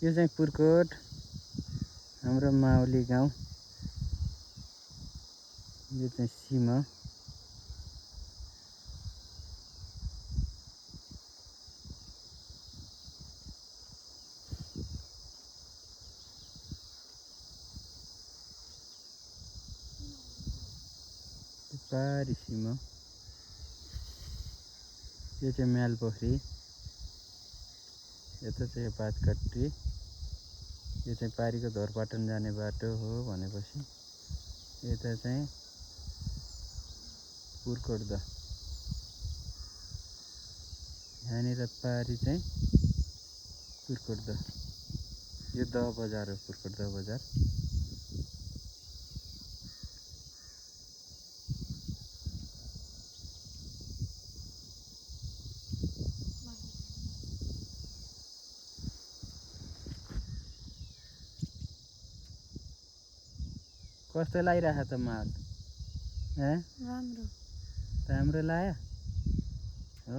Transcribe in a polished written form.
यो चाहिँ पुर्कोट हाम्रो माउली गाउँ। यो चाहिँ सीमा। पारी सीमा। यो चाहिँ म्यालपोखरी। यता चाहिँ पातकट्टी। यो चाहिँ पारीको धोरपाटन जाने बाटो हो भनेपछि यता चाहिँ पुर्कोट। यहाँनिर पारी चाहिँ पुर्कोट। यो दह बजार हो, पुर्कोट दह बजार। कस्तो लागिरहेको त माल? राम्रो लाग्यो हो।